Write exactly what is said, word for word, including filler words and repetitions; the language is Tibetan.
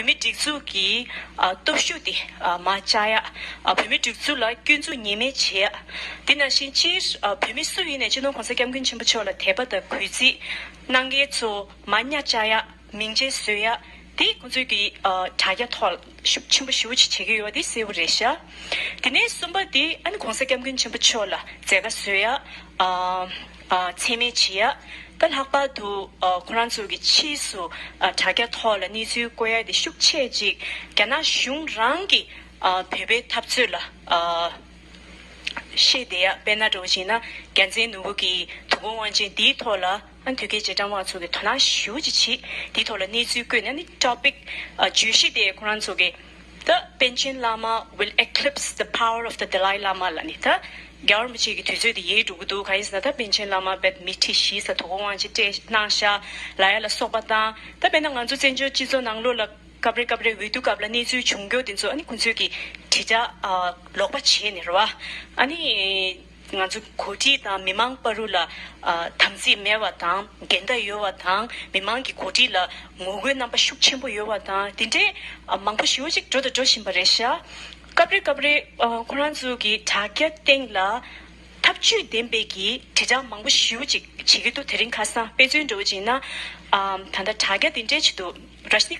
མིའི་སྒྲིག་འཛུགས་ཀྱི་ཨ་སྟོབས་ཤུགས་དེ་ཨ་མར་བཅག་ཡ། ཨ་བོད་མིའི་སྒྲིག་འཛུགས་ལ་སྐྱོན་འཛུགས་ཉེས་མེད་བྱེད་ཡ། དེ་ནང་བཞིན་སྤྱིར་ཨ་བོད་མི་སུ་ཡིན་ནའི་སྤྱི་ནོར་༸གོང་ས་༸སྐྱབས་མགོན་ཆེན་པོ་མཆོག་ལ་དད་པ་དང་གུས་བརྩི་གནང་མཁན་ཚོ་མར་ཉར་བཅག་ཡ། མིང་ཆད་བཟོ་ཡ། དེ་ཁོང་ཚོའི་གི་ཨ་དྲ་རྒྱ་ཐོག་ལ་ཤུགས་ཆེན་པོ་ཞེ་པོ་ཅིག་བྱེད་ཀྱི་ཡོད་པ་དེ་གསལ་པོ་རེད་ཤག་དེ་ནས་གསུམ་པ་དེ་ཨ་ནི་༸གོང་ས་༸སྐྱབས་མགོན་ཆེན་པོ་མཆོག་ལ་མཛད་དཀའ་བཟོ་ཡ། ཨ་ཨ་མཚན་སྨད་བྱེད་ཡ། ད་ལྷག་པར་དུ་ཨ་ཁོ་རང་ཚོ་གི་ཕྱིས་སུ་ཨ་དྲ་རྒྱ་ཐོག་ལ་གནས་ཚུལ་བཀོད་ཡ་དེ་ཤུགས་ཆེ་ཅིག་རྒྱ་ནག་གཞུང་རང་གི་ཨ་བོད་པའི་འཐབ་རྩོད་ལ་ཨ་བཤད་བསྡད་ཡ། དཔེར་ན་འདྲ་བོ་བྱས་ན་རྒྱལ་མཚན་ནོར་བུ་གི་དོ་དགོང་དབང་ཆེན་འདིའི་ཐོག་ལ་ཨ་ནི་དོལ་རྒྱལ་རྗེས་འབྲང་དབང་ཚོ་གི་དོ་སྣང་ཞེ་པོ་ཅིག་བྱེད། འདིའི་ཐོག་ལ་གནས་ཚུལ་བཀོད་ནས་ཨ་ནི་ཊོ་པིག་ཨ་བརྗོད་གཞི་དེ་ཁོ་རང་ཚོ་གི་The Panchen Lama will eclipse the power of the Dalai Lama ལབ་ནས། ད་རྒྱལ་བ་རིན་པོ་ཆེ་གི་དུས་ཚོད་དེ་ཡལ་འགྲོ་གི་འདུག་གང་ཡིན་ཟེར་ན། ད་པཎ་ཆེན་བླ་མ་རྦད་མི་ཁྲི་བཞི་ཙམ་དོ་དགོང་དབང་ཆེན་སྤྲད་གནང་ཤག་ལབ་ཡ་ལ་སོགས་པ་དང་། ད་དཔེར་ན་ང་ཚོ་བཙན་བྱོལ་སྤྱི་ཚོགས་ནང་ལོགས་ལ་སྐབས་རེ་སྐབས་རེ་འོས་བསྡུ་སྐབས་ལ་གནས་ཚུལ་བྱུང་རྒྱུ་དེ་ཚོ་ཨ་ནི་ཁོང་ཚོས་ཀྱི་དྲིལ་བསྒྲགས་ཨ་ལོག་པ་བྱས་ནས་རེད་བ། ཨ་ནི་ང་ཚོ་འགོ་ཁྲིད་དང་མི་མང་བར་དུ་ལ་ཨ་དམ་ཚིག་མེད་པ་དང་། འགལ་ཟླ་ཡོད་པ་དང་། མི་མང་གི་འགོ་ཁྲིད་ལ་ངོ་རྒོལ་རྣམ་པ་ཤུགས་ཆེན་པོ་ཡོད་པ་དང་། དེ་འདྲའི་ཨ་མང་པོ་ཞེ་པོ་ཅིག་འགྲོ་དང་འགྲོ་བཞིན་པ་རེད་ཤག་སྐབས་རེ་སྐབས་རེ་ཨ་ཁོ་རང་ཚོ་གི་དྲ་རྒྱ་སྟེང་ལ་ཐབས་ཇུས་ལྡན་པའི་གི་དྲིལ་བསྒྲགས་མང་པོ་ཞེ་པོ་ཅིག་བྱེད་ཀྱི་འདུག་དེ་རིང་ཁ་སང་དཔེ་མཚོན་འདྲ་བོ་བྱས་ན། ཨ་ད་ལྟ་དྲ་རྒྱ་དེ་འདྲའི་ཆེད་དུ་ར་ཤི་